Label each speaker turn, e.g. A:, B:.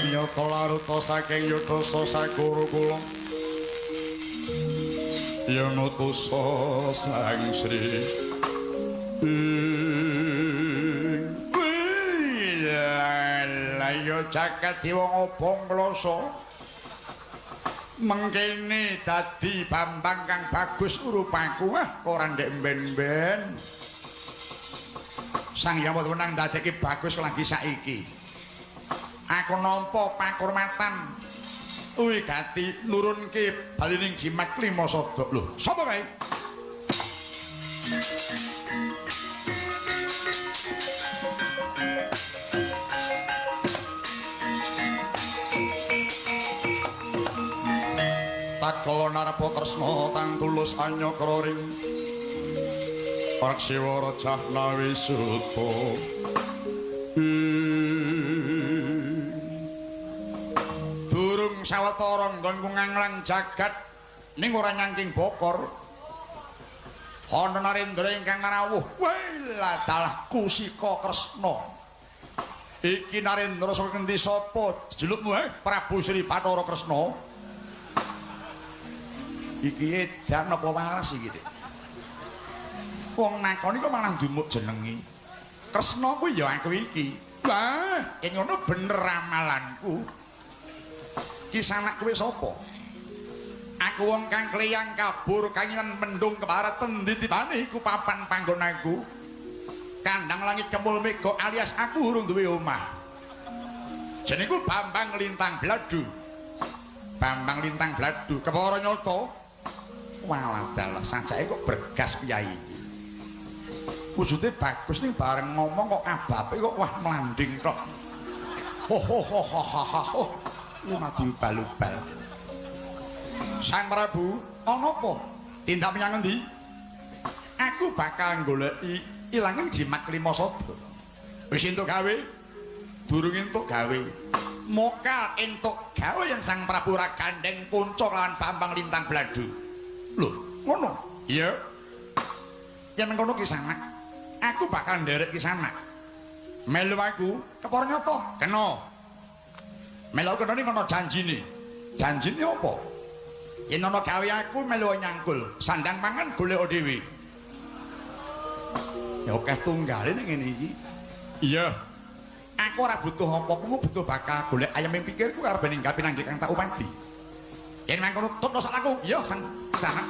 A: Nyata laruta saking yudhasa sagara kula. Yen utusa Sang Sri Lha jagat dewa ngobong kloso. Mengkene dadi Bambang kang bagus rupaku, ah ora ndek mben-mben. Sang Hyang Wenang ndadeke bagus lagi saiki. Aku nampa pakurmatan wigati nurunke balining jimat klima sada. Lho, sapa kae? Takala narpa kresna tang tulus anyakra ring Paksiwara Jahnawi Suta. Durung sawetara nggonku nganglang jagat ning ora nyangking bokor. Ana narendra ingkang rawuh. Wah, dalah Kusika Kresna. Iki narendra saka ngendi sapa jelukmu Prabu Sri Bathara Kresna? Iki edan apa waras iki, Dik? Wong nakoni kok malah ndumuk jenenge. Kresna kuwi ya aku iki. Wah, yen ngono bener ramalanku. Ki sanak kowe sapa? Aku wong kang kleyang kabur kanginan mendung kebarat endi tibane iku papan panggonanku. Kandang langit kemul mega alias aku urung duwe omah. Jenengku Bambang Lintang Bladu. Bambang Lintang Bladu kepara nyata. Walah dalah sajake kok bergas piyai iki. Wujude bagus ning bareng ngomong kok abape kok wah mlanding tok. Ho ho ho ho ho ho. Lha diubal-ubal. Sang Prabu, ana apa? Tindak menyang endi? Aku bakal goleki ilanging jimat klima sada. Wis entuk gawe? Durung entuk gawe. Mokal entuk gawe yen Sang Prabu ora gandeng punca lawan Bambang Lintang Bladu. Lho, ngono? Iya. Yen mengkono ki sanak, aku bakal nderek ki sanak. Melu aku kepara nyata, kena. Melu kena ning ana janjine. Janjine apa? Yen ana gawe aku melu nyangkul, sandang pangan golek dhewe. Ya akeh tunggale ning ngene iki. Iya. Aku ora butuh apa-apa, butuh bakal golek ayam ing pikirku arep ninggal pinanggih kang tak upadi. Yen mangkono tutno salahku, iya sang sanak.